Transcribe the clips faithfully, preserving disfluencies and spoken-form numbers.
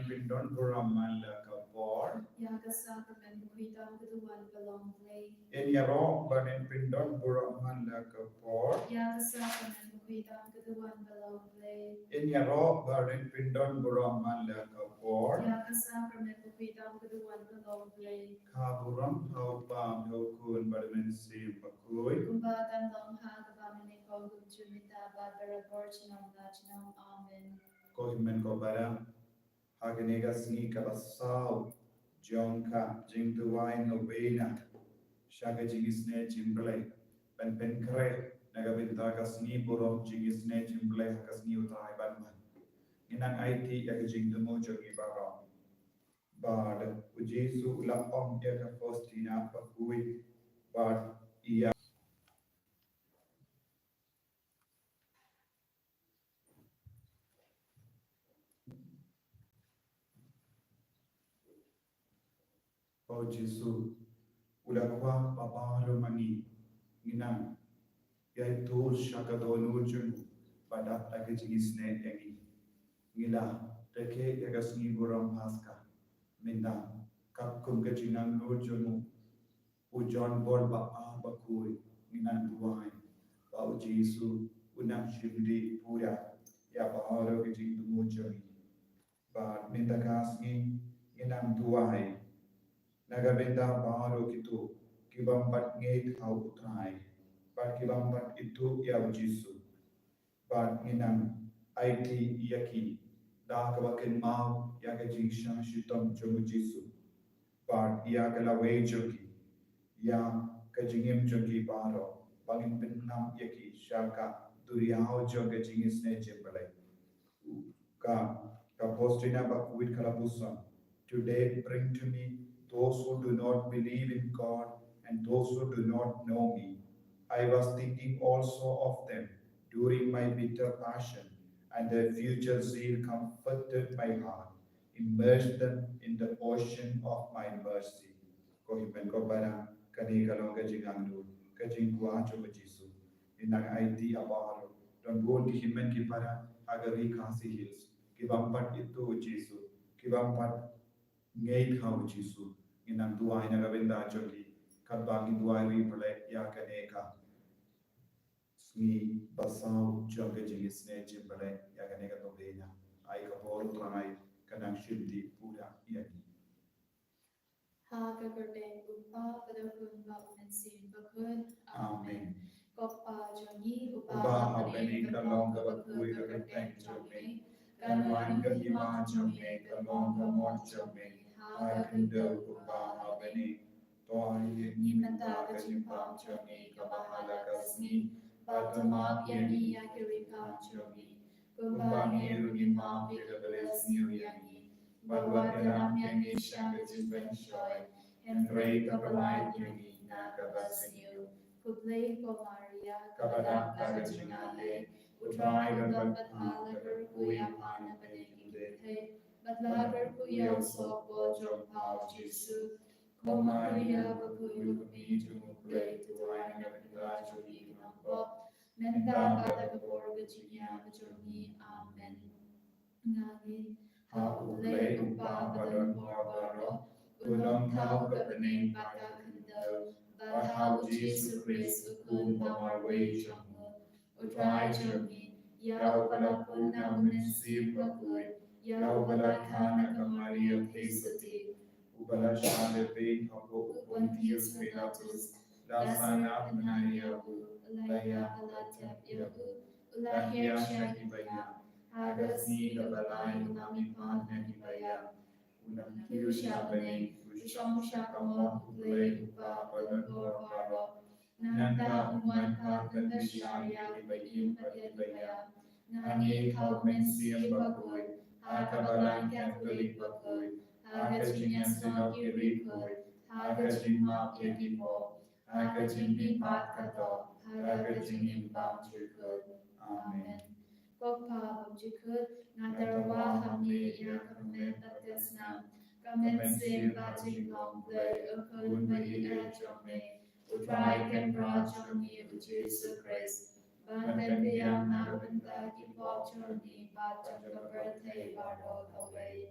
pyndon burom man la ka por. Ïa ka sakramen bakhuid tam ka duwan ba long Blei. Yn ïaroh ba ngin pyndon burom man la ka por. Ïa ka sakramen bakhuid tam ka duwan ba long Blei. Yn ïaroh ba ngin pyndon burom man la ka por. Ïa ka sakramen bakhuid tam ka duwan ba long Blei. Ka burom ha u Kpa, ha u Khun bad ha u Mynsiem Bakhuid. Kumba kan long ha kaba mynne, kumjuh mynta bad barabor junom la junom. Amen. Ko hynmen ko para, ha kane ka sngi kaba saw jong ka jingduwai novena sha ka jingisynei jong U Blei, ban pynkhreh na ka bynta ka sngi burom jingisynei jong U Blei ha ka sngi U Trai ban wan, ngi nang aiti ïa ka jingthmu jong ngi baroh. Bad U Jisu u la ong ïa ka Faustina bakhuid bad ïa Ba U Jisu u la kwah ba baroh ma ngi ngi nang ïaid tur sha ka dohnud jong u, ba da ka jingisynei ïa ngi. Ngi la rakhe ïa ka sngi burom Paska mynta, katkum ka jingangnud jong u u John Paul ba ar bakhuid, ngi nang duwai ba U Jisu un nang shim dih pura ïa baroh ka jingthmu jong ngi. Bad mynta ka sngi ngi nang duwai na ka bynta baroh kito ki bym pat ngeit ha U Trai bad ki bym pat ithuh ïa U Jisu. Bad ngi nang aiti ïa ki da kaba kynmaw ïa ka jingshah shitom jong U Jisu bad ïa ka lawei jong ki, ïa ka jingim jong ki baroh, ba ngin pynngam ïa ki sha ka duriaw jong ka jingisynei jong U Blei. Ka, ka Faustina bakhuid ka la puson: Today bring to me those who do not believe in God and those who do not know me. I was thinking also of them during my bitter passion, and their future zeal comforted my heart. Immerse them in the ocean of my mercy. Ko hynmen ko para, kane ka long ka jingangnud, ka jingkwah jong U Jisu. Ngi nang aiti ïa baroh, don bun ki hynmen ki para ha ka ri Khasi Hills ki bym pat ithuh U Jisu, ki bym pat ngeit ha U Jisu. Ngi nang duwai na ka bynta jong ki, katba ngi duwai ri pyrshah ïa kane ka sngi ba saw jong ka jingisynei jong U Blei, ïa kane ka novena. Ai ka por U Trai ka nang shim dih pura ïa ngi. Ha ka kyrteng U Kpa bad U Khun bad U Mynsiem Bakhuid. Amen. Amen. Ko Kpa jong ngi uba ha bneng, ka long kaba khuid ka kyrteng jong me. Kan wan ka hima jong me, kan long ka mon jong me ha ka khyndew kumba ha bneng. To ai ïa ngi mynta ka jingpang jong ngi kaba ha la ka sngi, bad to map ïa ngi ïa ki riewkam jong ngi, kumba ngi ruh ngi map ïa kiba la sniew ïa ngi. Bad wat ïalam ïa ngi sha ka jingpynshoi, hynrei to pyllait ïa ngi na kaba sniew. Khublei ko Maria, kaba dap da ka jingngeit, U Trai u don bad pha, la kyrkhu ïa pha na bneng ki kynthei, bad la kyrkhu ïa u soh bor jong pha U Jisu. Ko Maria bakhuid, kmie jong U Blei, to duwai na ka bynta jong ngi ki nongpop, mynta bad ha ka por ka jingïap jong ngi. Amen. Nga ngeit ha U Blei U Kpa badonbor baroh, u nongthaw ka bneng bad ka khyndew, bad ha U Jisu Khrist, U Khun ba marwei jong u, U Trai jong ngi, ïa uba la pun na U Mynsiem Bakhuid, ïa uba la kha na ka Maria Theisotti, uba la shah lehbeiñ hapoh u Pontius Pilatus, la sahnarphna ïa u, la ïap bad la tep ïa u, u la hiar sha kiba ïap, ha ka sngi kaba lai u la mihpat na kiba ïap, u la kiew sha bneng, u shong sha ka mon U Blei U Kpa badonbor baroh. Nangta un wan pat ban bishar ïa kiba im bad ïa kiba ïap. Nga ngeit ha U Mynsiem Bakhuid, ha ka Balang Katholik bakhuid, ha ka jingïasnoh ki riewkhuid, ha ka jingmap ïa ki pop, ha ka jingmihpat ka doh, ha ka jingim bymjukut. Amen. Ko Kpa bymjukut, nga tyrwa ha me ïa ka met bad ka snam, ka mynsiem bad jinglong Blei, U Khun ba ïeit jong me, U Trai Kynrad jong ngi U Jisu Khrist, ban pynbiang na ka bynta ki pop jong ngi bad jong ka pyrthei baroh kawei.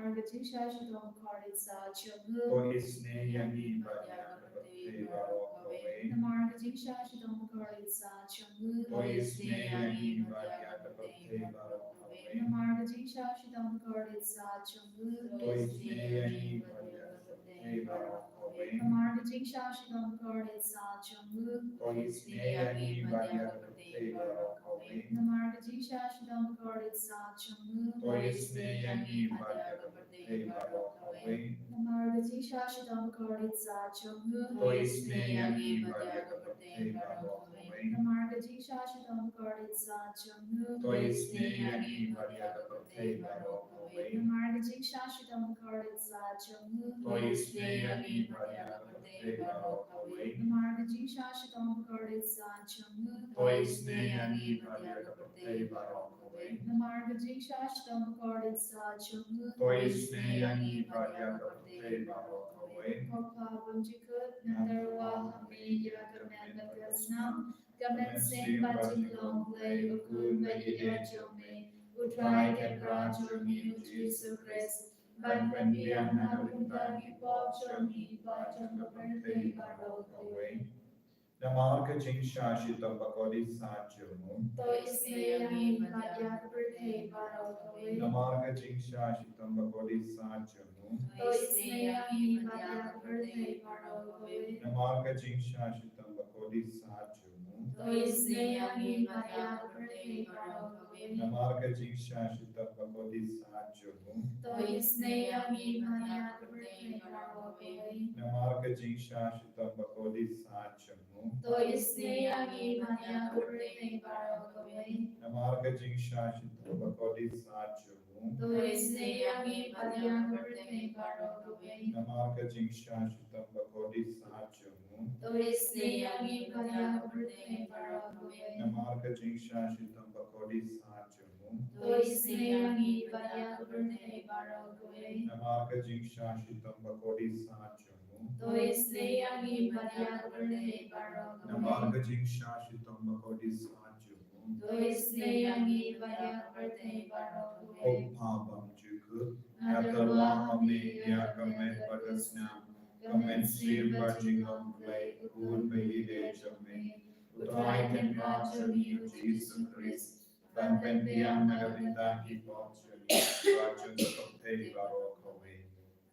Namar ka jingshah shitom bakordit sah jong u. To isynei ïa ngi bad ïa ka pyrthei baroh kawei. Namar ka jingshah shitom bakordit sah jong u. To isynei ïa ngi bad ïa ka pyrthei baroh kawei. Namar ka jingshah shitom bakordit sah jong u. To isynei ïa ngi bad ïa ka pyrthei baroh kawei. Namar ka jingshah shitom bakordit sah jong u. To isynei ïa ngi bad ïa ka pyrthei baroh kawei. Namar ka jingshah shitom bakordit sah jong u. To isynei ïa ngi bad ïa ka pyrthei baroh kawei. Namar ka jingshah shitom bakordit sah jong u. To isynei ïa ngi bad ïa ka pyrthei baroh kawei. Namar ka jingshah shitom bakordit sah jong u. To isynei ïa ngi bad ïa ka pyrthei baroh kawei. Namar ka jingshah shitom bakordit sah jong u. To isynei ïa ngi bad ïa ka pyrthei baroh kawei. Namar ka jingshah shitom bakordit sah jong u. To isynei ïa ngi bad ïa ka pyrthei baroh kawei. Namar ka jingshah shitom bakordit sah jong u. To isynei ïa ngi bad ïa ka pyrthei baroh kawei. Ko Pa bymjukut, nga tyrwa ha me ïa ka met bad ka snam, ka mynsiem bad jinglong Blei, U Khun ba ïeit jong me, U Trai Kynrad jong ngi U Jisu Khrist, ban pynbiang na ka bynta ki pop jong ngi bad jong ka pyrthei baroh kawei. Namar ka jingshah shitom bakordit sah jong u. To isynei ïa ngi bad ïa ka pyrthei baroh kawei. Namar ka jingshah shitom bakordit sah jong u. To isynei ïa ngi bad ïa ka pyrthei baroh kawei. Namar ka jingshah shitom bakordit sah jong u. To isynei ïa ngi bad ïa ka pyrthei baroh kawei. Namar ka jingshah shitom bakordit sah jong u. To isynei ïa ngi bad ïa ka pyrthei baroh kawei. Namar ka jingshah shitom bakordit sah jong u. To isynei ïa ngi bad ïa ka pyrthei baroh kawei. Namar ka jingshah shitom bakordit sah jong u. To isynei ïa ngi bad ïa ka pyrthei baroh kawei. Namar ka jingshah shitom bakordit sah jong u. To isynei ïa ngi bad ïa ka pyrthei baroh kawei. Namar ka jingshah shitom bakordit sah jong u. To isynei ïa ngi bad ïa ka pyrthei baroh kawei. Namar ka jingshah shitom bakordit sah jong u. To isynei ïa ngi bad ïa ka pyrthei baroh kawei. Namar ka jingshah shitom bakordit sah jong u. To isynei ïa ngi bad ïa ka pyrthei baroh kawei. Ko Pa bymjukut, nga tyrwa ha me ïa ka met bad ka snam, ka mynsiem bad jinglong Blei, U Khun ba ïeit jong me, U Trai Kynrad jong ngi U Jisu Khrist, ban pynbiang na ka bynta ki pop jong ngi bad jong ka pyrthei baroh kawei.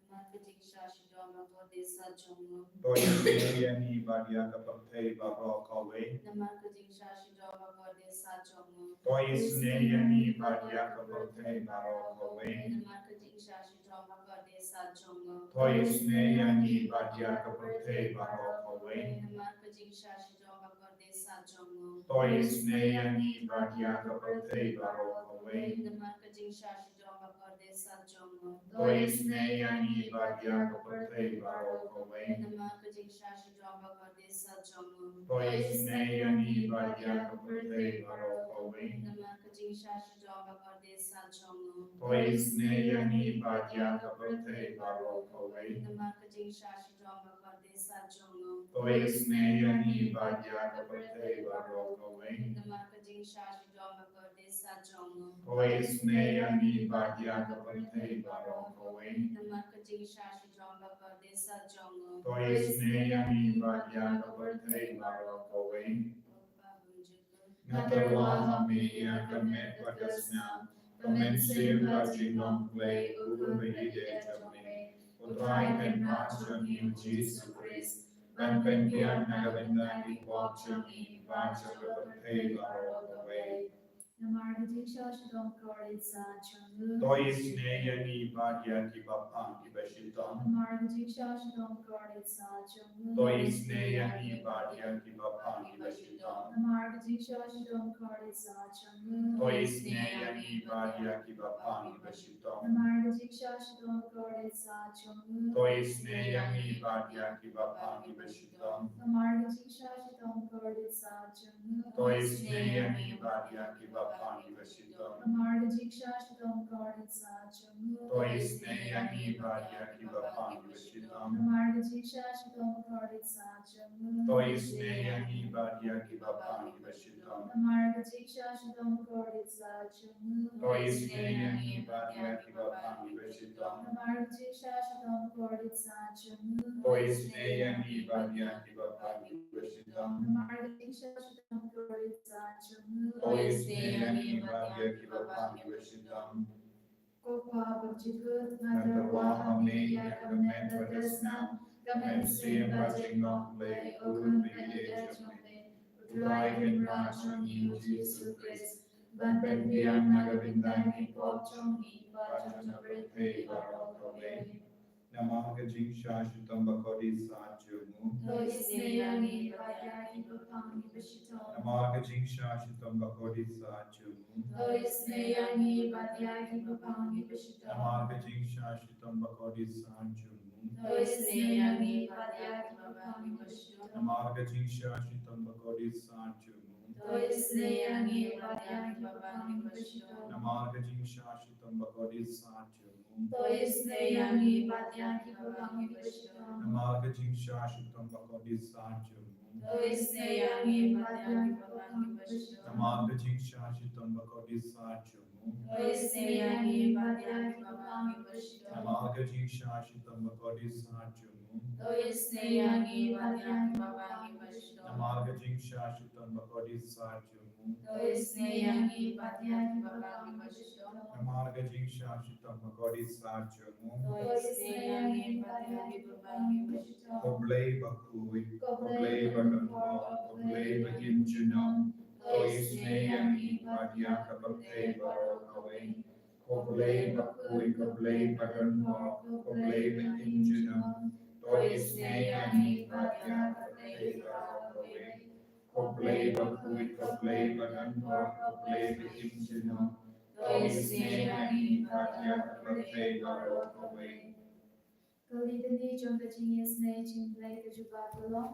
Namar ka jingshah shitom bakordit sah jong u. To isynei ïa ngi bad ïa ka pyrthei baroh kawei. Namar ka jingshah shitom bakordit sah jong u. To isynei ïa ngi bad ïa ka pyrthei baroh kawei. Namar ka jingshah shitom bakordit sah jong u. To isynei ïa ngi bad ïa ka pyrthei baroh kawei. Namar ka jingshah shitom bakordit sah jong u. To isynei ïa ngi bad ïa ka pyrthei baroh kawei. Namar ka jingshah shitom bakordit sah jong u. To isynei ïa ngi bad ïa ka pyrthei baroh kawei. Namar ka jingshah shitom bakordit sah jong u. To isynei ïa ngi bad ïa ka pyrthei baroh kawei. Namar ka jingshah shitom bakordit sah jong u. To isynei ïa ngi bad ïa ka pyrthei baroh kawei. Namar ka jingshah shitom bakordit sah jong u. To isynei ïa ngi bad ïa ka pyrthei baroh kawei. Namar ka jingshah shitom bakordit sah jong u. To isynei ïa ngi bad ïa ka pyrthei baroh kawei. Namar ka jingshah shitom bakordit sah jong u. To isynei ïa ngi bad ïa ka pyrthei baroh kawei. Nga tyrwa ha me ïa ka met bad ka snam, ka mynsiem bad jinglong Blei, U Khun ba ïeit jong me, U Trai Kynrad jong ngi U Jisu Khrist, ban pynbiang na ka bynta ki pop jong ngi bad jong ka pyrthei baroh kawei. Namar ka jingshah shitom bakordit sah jong u. To isynei ïa ngi bad ïa ki bapang ki bashitom. Namar ka jingshah shitom bakordit sah jong u. To isynei ïa ngi bad ïa ki bapang ki bashitom. Namar ka jingshah shitom bakordit sah jong u. To isynei ïa ngi bad ïa ki bapang ki bashitom. Namar ka jingshah shitom bakordit sah jong u. To isynei ïa ngi bad ïa ki bapang ki bashitom. Namar ka jingshah shitom bakordit sah jong u. To isynei ïa ngi bad ïa ki bapang ki bashitom. Namar ka jingshah shitom bakordit sah jong u. To isynei ïa ngi bad ïa kiba pang kiba shitom. Namar ka jingshah shitom bakordit sah jong u. To isynei ïa ngi bad ïa kiba pang kiba shitom. Namar ka jingshah shitom bakordit sah jong u. To isynei ïa ngi bad ïa kiba pang kiba shitom. Namar ka jingshah shitom bakordit sah jong u. To isynei ïa ngi bad ïa kiba pang kiba shitom. Namar ka jingshah shitom bakordit sah jong u. To isynei ïa ngi bad ïa kiba pang kiba shitom. Ko Pa bymjukut, nga tyrwa ha me ïa ka met ba thyrsnam, ka mynsiem bad jingngop Blei U Khun ba ïeit jong me, U Trai Kynrad jong ngi U Jisu Khrist, ban pynbiang na ka bynta ki pop jong ngi bad jong ka pyrthei baroh kawei. Namar ka jingshah shitom bakordit sah jong u. To isynei ïa ngi bad ïa kiba pang kiba shitom. Namar ka jingshah shitom bakordit sah jong u. To isynei ïa ngi bad ïa kiba pang kiba shitom. Namar ka jingshah shitom bakordit sah jong u. To isynei ïa ngi bad ïa kiba pang kiba shitom. Namar ka jingshah shitom bakordit sah jong u. To isynei ïa ngi bad ïa kiba pang kiba shitom. Namar ka jingshah shitom bakordit sah jong u. To isynei ïa ngi bad ïa kiba pang kiba shitom. Namar ka jingshah shitom bakordit sah jong u. To isynei ïa ngi bad ïa kiba pang kiba shitom. Namar ka jingshah shitom bakordit sah jong u. To isynei ïa ngi bad ïa kiba pang kiba shitom. Namar ka jingshah shitom bakordit sah jong u. To isynei ïa ngi bad ïa kiba pang kiba shitom. Namar ka jingshah shitom bakordit sah jong u. To isynei ïa ngi bad ïa kiba pang kiba shitom. Namar ka jingshah shitom bakordit sah jong u. To isynei ïa ngi bad ïa kiba pang kiba shitom. Ko Blei bakhuid, ko Blei badonbor, ko Blei ba im junom. To isynei ïa ngi bad ïa ka pyrthei baroh kawei. Ko Blei bakhuid, ko Blei badonbor, ko Blei ba im junom. To isynei ïa ngi bad ïa ka pyrthei baroh kawei. Ko Blei bakhuid, ko Blei badonbor, ko Blei ba im junom. To isynei ïa ngi bad ïa ka pyrthei baroh kawei. Ka litany jong ka jingisynei jong Blei ka jubab ka long.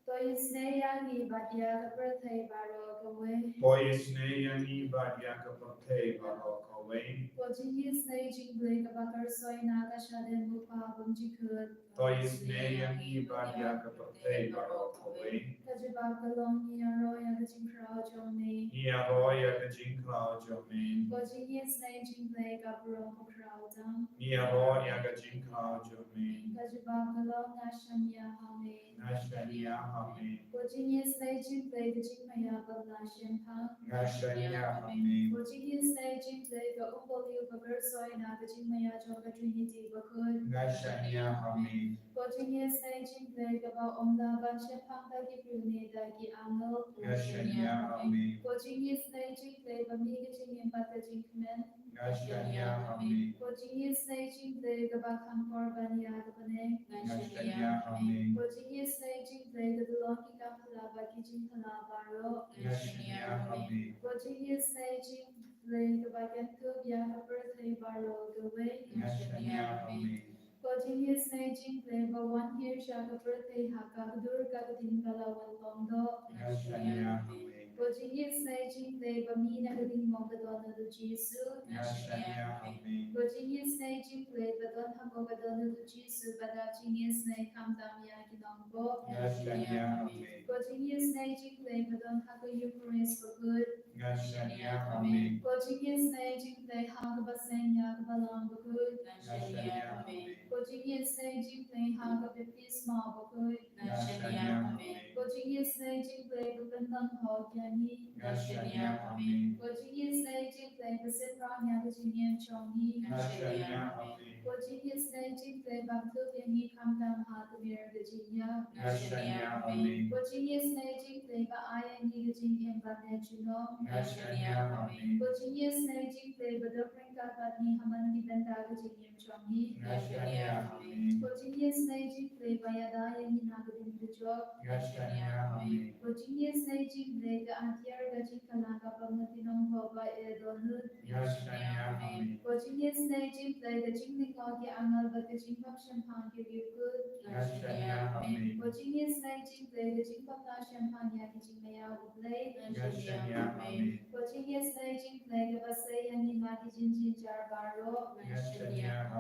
To isynei ïa ngi bad ïa ka pyrthei baroh kawei. To isynei ïa ngi bad ïa ka pyrthei baroh kawei. Ka jingisynei jong Blei kaba kyrsoi na ka shadem U Kpa bymjukut. To isynei ïa ngi bad ïa ka pyrthei baroh kawei. Ka jubab ka long, ngi ïaroh ïa ka jingkhraw jong me. Ngi ïaroh ïa ka jingkhraw jong me. Ka jingisynei jong Blei ka burom bakhraw tam. Ngi ïaroh ïa ka jingkhraw jong me. Ka jubab ka long, nga shaniah ha me. Nga shaniah ha me. Ka jingisynei jong Blei ka jingmaïa bym lah shemphang. Nga shaniah ha me. Ka jingisynei jong Blei ka umpohliew ba kyrsoi na ka jingmaïa jong ka Trinity bakhuid. Nga shaniah ha me. Ka jingisynei jong Blei kaba ym lah ban shemphang da ki briew ne da ki angel. Nga shaniah ha me. Ka jingisynei jong Blei ba mih ka jingim bad ka jingkmen. Nga shaniah ha me. Ka jingisynei jong Blei kaba kham kor ban ïa ka bneng. Nga shaniah ha me. Ka jingisynei jong Blei ka duh long ki kam phylla bad ki jingphylla baroh. Nga shaniah ha me. Ka jingisynei jong Blei kaba kynthup ïa ka pyrthei baroh kawei. Nga shaniah ha me. Ka jingisynei jong Blei ba wan hiar sha ka pyrthei ha ka kdur ka ktien ba la wan long doh. Nga shaniah ha me. Ka jingisynei jong Blei ba mih na ka diengmong ka dohnud U Jisu. Nga shaniah ha me. Ka jingisynei jong Blei ba don hapoh ka dohnud U Jisu ba dap jingisynei khamtam ïa ki nongpop. Nga shaniah ha me. Ka jingisynei jong Blei ba don ha ka Eukharist bakhuid. Nga shaniah ha me. Ka jingisynei jong Blei ha kaba seng ïa ka Balang bakhuid. Nga shaniah ha me. Ka jingisynei jong Blei ha ka baptisma bakhuid. Nga shaniah ha me. Ka jingisynei jong Blei ba pynlong hok ïa ngi. Nga shaniah ha me. Ka jingisynei jong Blei ba synran ïa ka jingim jong ngi. Nga shaniah ha me. Ka jingisynei jong Blei ba kdup ïa ngi khamtam ha ka miet ka jingïap. Nga shaniah ha me. Ka jingisynei jong Blei ba ai ïa ngi ka jingim bad ka jingim. Nga shaniah ha me. Ka jingisynei jong Blei ba don ryngkat bad ngi ha man ki bynta ka jingim jong ngi. Nga shaniah ha me. Ka jingisynei jong Blei ba ïada ïa ngi na ka ding ka jong. Nga shaniah ha me. Ka jingisynei jong Blei ka atiar ka jingkhlaiñ kaba ngi ki nongpop ba ïa dohnud. Nga shaniah ha me. Ka jingisynei jong Blei ka jinglyngngoh ki angel bad ka jingbym shemphang ki riewkhuid. Nga shaniah ha me. Ka jingisynei jong Blei ka jingbym lah shemphang ïa ki jingmaïa U Blei. Nga shaniah ha me. Ka jingisynei jong Blei kaba sei ïa ngi na ki jingjynjar baroh. Nga shaniah ha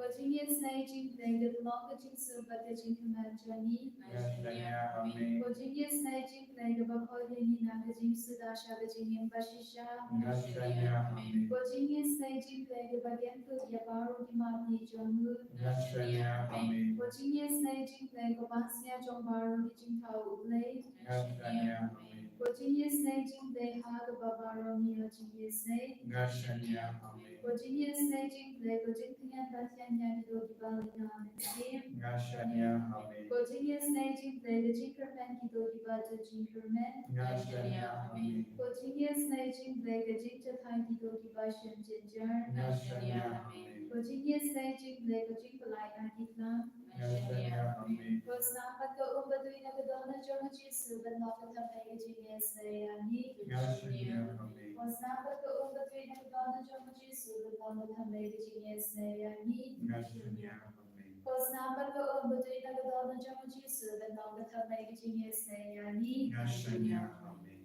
Ko jingïasnei jong U Blei, ka long ka jingsuk bad ka jingkmen jong ngi. Nga shaniah, amen. Ko jingïasnei jong U Blei, kaba poi ïa ngi na ka jingsuda sha ka jingim bashisha. Nga shaniah, amen. Ko jingïasnei jong U Blei, kaba kem tuh ïa baroh ki map jong u. Nga shaniah, amen. Ko jingïasnei jong U Blei, kaba sngap jong baroh ki jingthaw U Blei. Nga shaniah, amen. Ko jingïasnei jong U Blei, ha kaba baroh ngi ïoh jingïasnei. Nga shaniah, amen. Ko jingïasnei jong U Blei, ko jingtyngan bad tyngan ïa ki doh kiba leit na mynsiem. Nga shaniah, amen. Ko jingïasnei jong U Blei, ko jingkyrmen ki doh kiba don jingkyrmen. Nga shaniah, amen. Ko jingïasnei jong U Blei, ko jingjahthait ki doh kiba shem jynjar. Nga shaniah, amen. Ko jingïasnei jong U Blei, ko jingpyllait na ki klam. Nga shaniah, amen. Ko snam bad ko um badui na ka dohnud jong U Jisu, ban long ka thymmei ka jingïasnei ïa ngi. Nga shaniah, amen. Ko snam bad ko um badui na ka dohnud jong U Jisu, ban long ka thymmei ka jingïasnei ïa ngi. Nga shaniah, amen. Ko snam bad ko um badui na ka dohnud jong U Jisu, ban long ka thymmei ka jingïasnei ïa ngi. Nga shaniah, amen.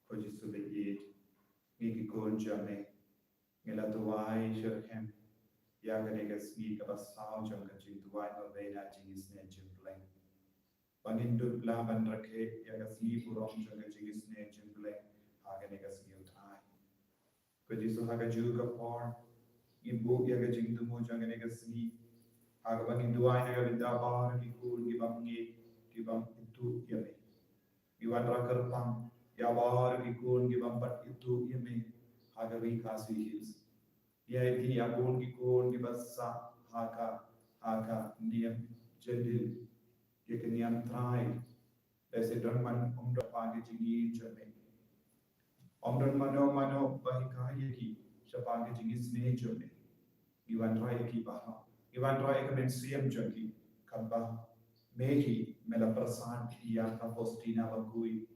Ko Jisu ba ïeit, ngi ki khun jong me, ngi la duwai shitrhem ïa kane ka sngi kaba saw jong ka jingduwai marwei na jingisnei jong U Blei. Ba ngin dup lah ban rakhe ïa ka sngi burom jong ka jingisnei jong U Blei ha kane ka sngi U Trai. Ko Jisu, ha kajuh ka por ngi buh ïa ka jingthmu jong kane ka sngi ha kaba ngi duwai na ka bynta baroh ki khun ki bym ngeit, ki bym ithuh ïa me. Ngi wanrah kyrpang ïa baroh ki khun ki bym pat ithuh ïa me ha ka ri Khasi Hills. Ngi aiti ïa bun ki khun kiba sah ha ka, ha ka niam Jyndil, ïa ka niam Trai. Lehse don man ym don ha ka jingim jong me. Ym don mano mano ba hikai ïa ki shaphang ka jingisnei jong me. Ngi wanrah ïa ki baroh. Ngi wanrah ïa ka mynsiem jong ki. Katba me hi me la pyrsad ïa ka Faustina Bakhuid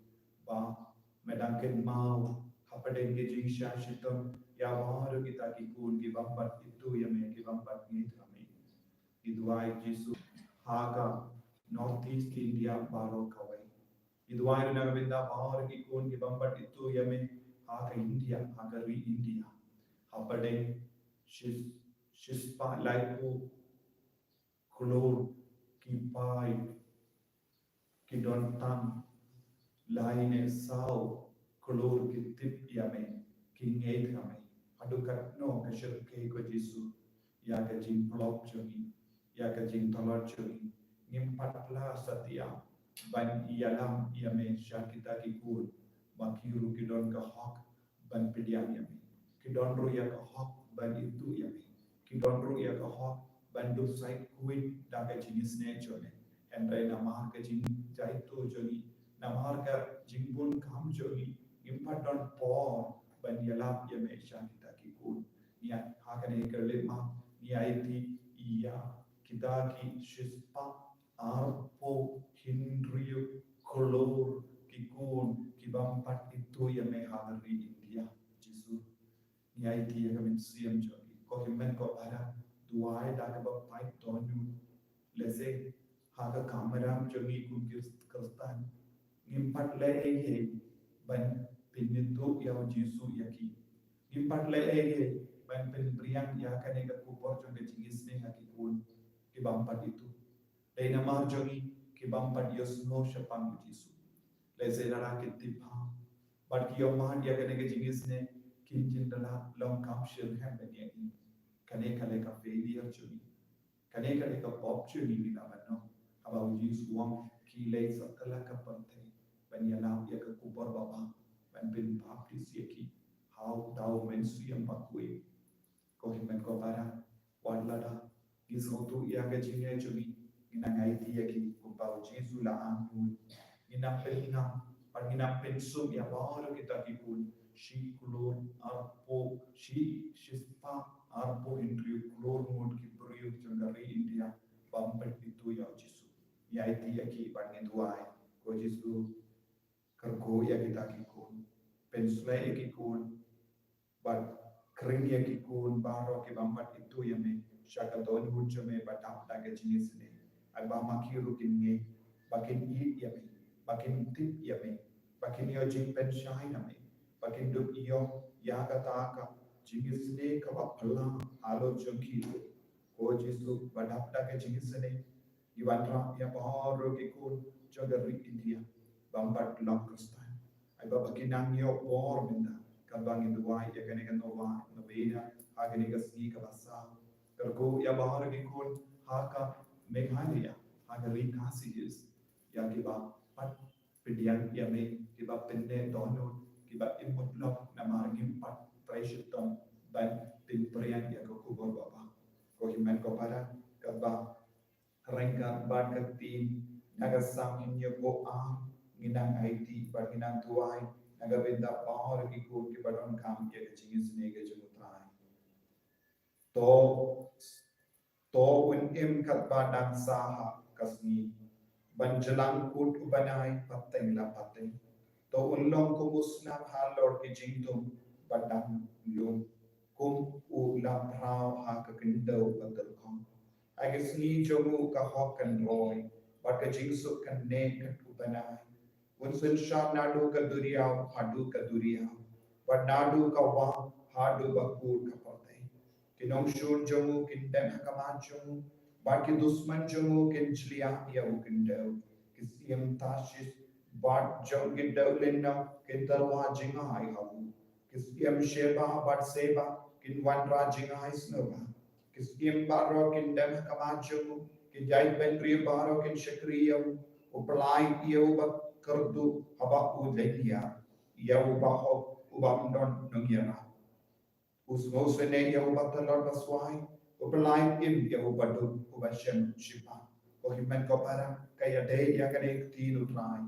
ba me dang kynmaw hapdeng ka jingshah shitom ïa baroh kita ki khun ki bym pat ithuh ïa me, ki bym pat ngeit ha me. Ngi duwai Jisu ha ka North East India baroh kawei. Ngi duwai ruh na ka bynta baroh ki khun ki bym pat ithuh ïa me ha ka India, ha ka ri India. Hapdeng shis, shispah laiphew klur ki paid, ki don tang lai ne saw klur ki tip ïa me, ki ngeit ha me. Haduh katno ka shyrkhei, ko Jisu, ïa ka jingpynlong jong ngi, ïa ka jingtlot jong ngi. Ngim pat lah satia ban ïalam ïa me sha kita ki khun ba ki ruh ki don ka hok ban pdiang ïa me. Ki don ruh ïa ka hok ban ithuh ïa me. Ki don ruh ïa ka hok ban dup sait khuid da ka jingisnei jong me. Hynrei namar ka jingjaituh jong ngi, namar ka jingbun kam jong ngi, ngim pat don por ban ïalap ïa me sha kita ki khun. Ngi ai ha kane ka leit ma, ngi aiti ïa kita ki shispah arphew hynriew klur ki khun ki bym pat ithuh ïa me ha ka ri India, Jisu. Ngi aiti ïa ka mynsiem jong ki. Ko hynmen ko para, duwai da kaba pait dohnud. Lehse ha ka kamram jong ngi kum ki Khristan, ngim pat leh ei ei ban pynithuh ïa u Jisu ïa ki. Ngim pat leh ei ei ban pynriang ïa kane ka khubor jong ka jingisnei ha ki khun ki bym pat ithuh. Dei namar jong ngi ki bym pat ïohsngew shaphang u Jisu. Lehse lada ki tip bha bad ki ïohmad ïa kane ka jingisnei, kin jin da la long kam shitrhem ban ïa ngi. Kane ka dei ka failure jong ngi. Kane ka dei ka pop jong ngi, ngi la ban ong. Haba u Jisu u ong, khie leit satlak ka pyrthei ban ïalap ïa ka khubor babha, ban pynbaptis ïa ki ha u, da u Mynsiem Bakhuid. Ko hynmen ko para, wat lada ngi sngewthuh ïa ka jingeh jong ngi, ngin nang aiti ïa ki kumba u Jisu u la aiti. Ngin nang pynngam bad ngin nang pynsum ïa baroh kita ki khun, shi klur arphew, shi, shispah arphew hynriew klur ngut ki briew jong ka ri India bym pat ithuh ïa u Jisu. Ngi aiti ïa ki bad ngi duwai, ko Jisu, kyrkhu ïa kita ki khun, pynshlei ïa ki khun, bad khring ïa ki khun baroh ki bym pat ithuh ïa me sha ka dohnud jong me ba dap da ka jingisnei. Ai ba ma ki ruh kin ngeit, ba kin ïeit ïa me, ba kin tip ïa me, ba kin ïoh jingpynshai na me, ba kin dup ïoh ïa kata ka jingisynei kaba phylla halor jong ki. Ko Jisu, ba dap da ka jingisynei, ngi wanrah ïa baroh ki khun jong ka ri India bym pat long Khristan. Ai ba, ba kin nang ïoh bor mynta, katba ngi duwai ïa kane ka nova, novena ha kane ka sngi kaba saw. Kyrkhu ïa baroh ki khun ha ka Meghalaya, ha ka ri Khasi Hills, ïa kiba pat pdiang ïa me, kiba pynneh dohnud, kiba im mutlop namar ngim pat trei shitom ban pynpriang ïa ka khubor babha. Ko hynmen ko para, kaba ryngkat bad ka theme na ka Salm hynñiewphew ar, ngi nang aiti bad ngi nang duwai na ka bynta baroh ki khun kiba donkam ïa ka jingisynei ka jong U Trai. To, to un im katba dang sah ha ka sngi, ban jlang kut u bnai pateng la pateng. To un long kum u snam halor ki jingthung ba dang lum, kum u la phraw ha ka khyndew ba tyrkhong. Ha ka sngi jong u ka hok kan roi, bad ka jingsuk kan neh kat u bnai. Un synshar naduh ka duriaw haduh ka duriaw, bad naduh ka wah haduh ba kut ka pyrthei. Ki nongshun jong u kin dem ha khmat jong u, bad ki dusman jong u kin jliah ïa u khyndew. Ki siem Tarshish bad jong ki dewlynnong kin tyrwa jngai ha u. Ki siem Sheba bad Seba kin wanrah jngai sngewbha. Ki siem baroh kin dem ha khmat jong u, ki jaitbynriew baroh kin shakri ïa u. U pyllait ïa uba kyrduh haba u leit ïar, ïa uba hok u bym don nongïarap. U sngewsynei ïa uba tlot ba swai, u pyllait im ïa uba duk, uba shem shiphang. Ko hynmen ko para, ka ïadei ïa kane ka ktien U Trai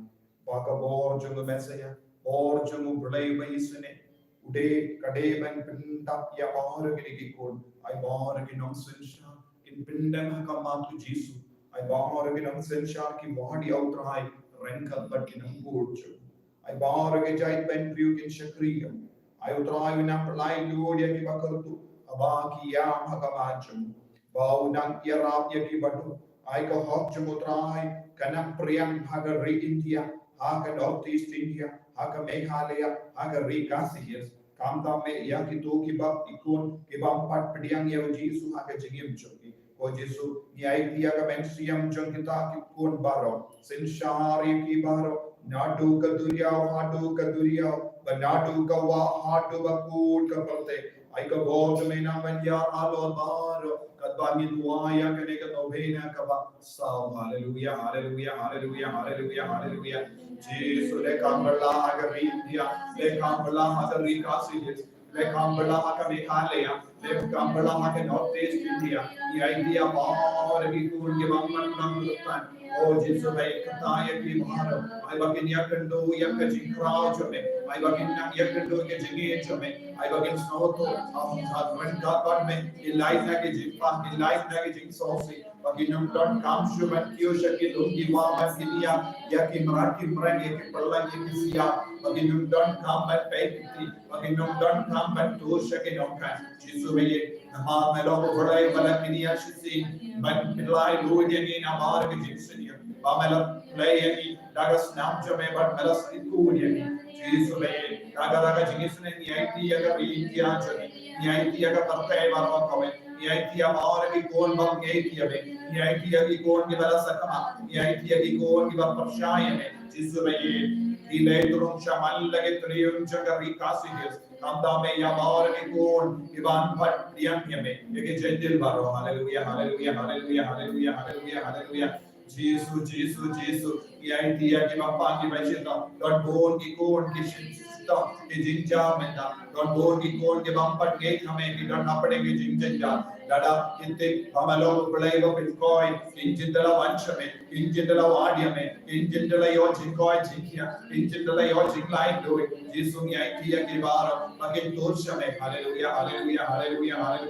ba ka bor jong u Messaïah, bor jong U Blei ba isynei, u dei, ka dei ban pyndap ïa baroh kine ki khun. Ai baroh ki nongsynshar kin pyndem ha khmat U Jisu. Ai baroh ki nongsynshar ki wad ïa U Trai ryngkat bad ki nongbuh jong u. Ai baroh ki jaitbynriew kin shakri ïa u. Ai U Trai u nang pyllait lut ïa kiba kyrduh haba ki ïam ha khmat jong u. Ba u nang ïarap ïa kiba duk. Ai ka hok jong U Trai ka nang phriang ha ka ri India, ha ka North East India, ha ka Meghalaya, ha ka ri Khasi Hills. Khamtam eh ïa kito kiba, ki khun kiba ym pat pdiang ïa U Jisu ha ka jingim jong ki. Ko Jisu, ngi aiti ïa ka mynsiem jong kita ki khun baroh. Synshar ïa ki baroh, naduh ka duriaw haduh ka duriaw, bad naduh ka wah haduh ba kut ka pyrthei. Ai ka bor jong me nang ban ïar halor baroh, katba ngi duwai ïa kane ka novena kaba saw. Haleluia, haleluia, haleluia, haleluia, haleluia. Jisu, leh kam bylla ha ka ri India, leh kam bylla ha ka ri Khasi Hills, leh kam bylla ha ka Meghalaya, leh kam bylla ha ka North East India. Ngi aiti ïa baroh ki khun kiba ym pat long Khristan. O Jisu, ba ïa kata ïa ki baroh. Ai ba kin ïakynduh ïa ka jingkhraw jong me. Ai ba kin nang ïakynduh ïa ka jingïeit jong me. Ai ba kin sngewthuh, am, ryngkat bad me, kin lait na ki jingpang, kin lait na ki jingsngewsih. Ba kin ym donkam shuh ban kiew sha ki lum ki wah ban pynïap ïa ki mrad ki mreng, ïa ki pyllait, ïa ki sia. Ba kin ym donkam ban peit kti, ba kin ym donkam ban tur sha ki nongkhan. Jisu ba ïeit, namar me long U Blei ba la pynïaid shisien ban pyllait lut ïa ngi na baroh ki jingsniew. Ba me la pynlait ïa ngi da ka snam jong me bad me la sngewthuh ïa ngi. Jisu ba ïeit, da ka, da ka jingisynei ngi aiti ïa ka ri India jong ngi, ngi aiti ïa ka pyrthei baroh kawei, ngi aiti ïa baroh ki khun ba ngeit ïa me, ngi aiti ïa ki khun kiba la sah khmat, ngi aiti ïa ki khun kiba pyrshah ïa me. Jisu ba ïeit, ngi leit rung shaman la ki tynrai jong ka ri Khasi Hills. Khamtam eh ïa baroh ki khun kiba ym pat pdiang ïa me, ïa ki Jentil baroh. Haleluia, haleluia, haleluia, haleluia, haleluia, haleluia. Jisu, Jisu, Jisu. Ngi aiti ïa kiba pang kiba shitom. Don bun ki khun ki shitom, ki jingjia mynta. Don bun ki khun kiba ym pat ngeit ha me, ki don hapdeng ki jingjynjar. Lada ki tip ba me long U Blei ba pynkoi, kin jin da la wan sha me, kin jin da la wad ïa me, kin jin da la ïoh jingkoi jingkhiah, kin jin da la ïoh jinglait duh. Jisu, ngi aiti ïa ki baroh ba kin tur sha me. Haleluia, haleluia, haleluia.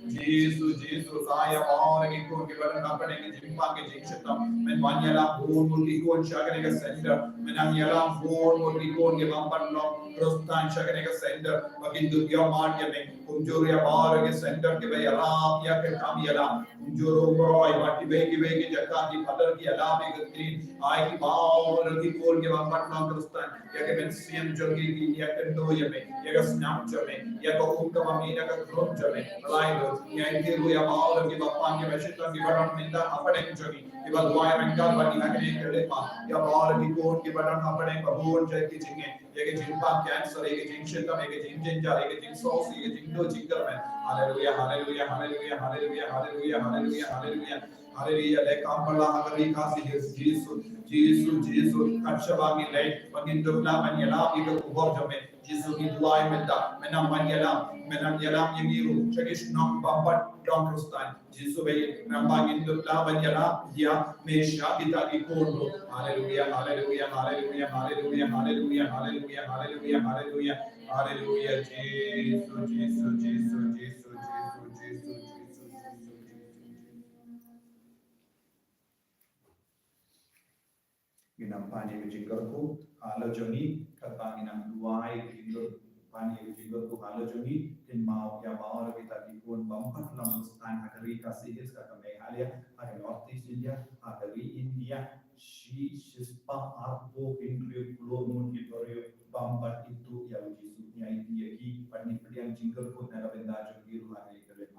Jisu, Jisu, sah ïa baroh ki khun kiba don hapdeng ki jingpang ki jingshitom. Men wan ïalam bun bun ki khun sha kane ka center. Men nang ïalam bun bun ki khun kiba ym pat long Khristan sha kane ka center. Ba kin dup ïa Ïa me, kumjuh ïa baroh ki center kiba ïarap ïa ka kam ïalam. Kumjuh ruh baroh ïa kiwei kiwei ki jaka ki phadar ki ïalam ïa ka ktien. Ai ki baroh ki khun kiba pat long Khristan. Ïa ka mynsiem jong ki, ki ïakynduh ïa me, ïa ka snam jong me, ïa ka um kaba mih na ka khun jong me. Lai ruh, ïa ki ruh ïa baroh kiba pan kiba shitom kiba don mynta hapdeng jong ki. Kiba duwai ryngkat bad ngi ha kane ka leit ba. Ïa baroh ki khun kiba don hapdeng ba bun jait ki jingeh. Ïa ka jingpang cancer, ïa ka jingshitom, ïa ka jingjynjar, ïa ka jingsngewsih, ïa ka jingduh jingkyrmen. Haleluya, haleluya, haleluya, haleluya, haleluya, haleluya, haleluya, haleluya. Haleluya, leh kam bylla ha ka ri Khasi Hills, Jisu, Jisu, Jisu, kat shaba ngi leh, ba ngin dup lah ban ïalam ïa ka khubor jong me. Jisu ngi duwai mynta, me nang ban ïalam, me nang ïalam ïa ngi ruh, sha ki shnong bym pat long Khristan. Jisu bad nang ba ngin dup lah ban ïalam ïa me sha kita ki khun ruh. Haleluya, haleluya, haleluya, haleluya, haleluya, haleluya, haleluya, haleluya, haleluya. Haleluya, Jisu, Jisu, Jisu, Jisu. Ngi nang pan ïa ka jingkyrkhu halor jong ngi, katba ngi nang duwai ïa ka jingkyrkhu, pan ïa ka jingkyrkhu halor jong ngi, kynmaw ïa baroh kita ki khun bym pat long Khristan ha ka ri Khasi Hills, ha ka Meghalaya, ha ka North East India, ha ka ri India, shi shispah arphew hynriew klur ngut ki briew bym pat ïohi ïa u Jisu. Ngi aiti ïa ki bad ngi pdiang jingkyrkhu na ka bynta jong ki ruh ha kane ka leit.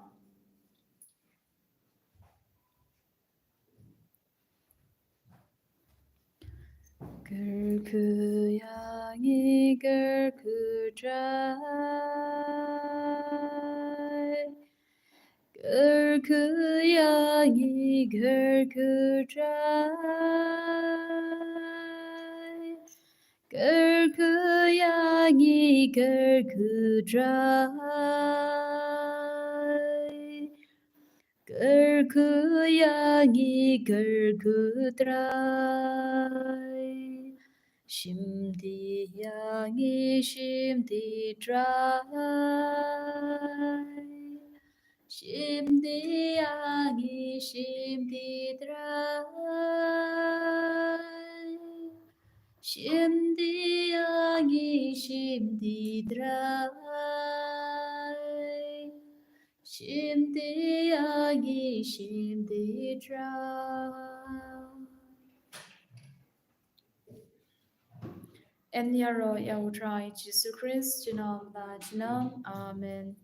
Kyrkhu ïa ngi, kyrkhu Trai. Kyrkhu ïa ngi, kyrkhu Trai. Kyrkhu ïa ngi, kyrkhu Trai. Kyrkhu ïa ngi, kyrkhu Trai. Shim ti ïa ngi, shim ti Trai. Shim ti ïa ngi, shim ti Trai. Shim ti ïa ngi, shim ti Trai. Shim ti ïa ngi, shim ti Trai. Yn ïaroh ïa u Trai Jisu Khrist, junom la junom. Amen.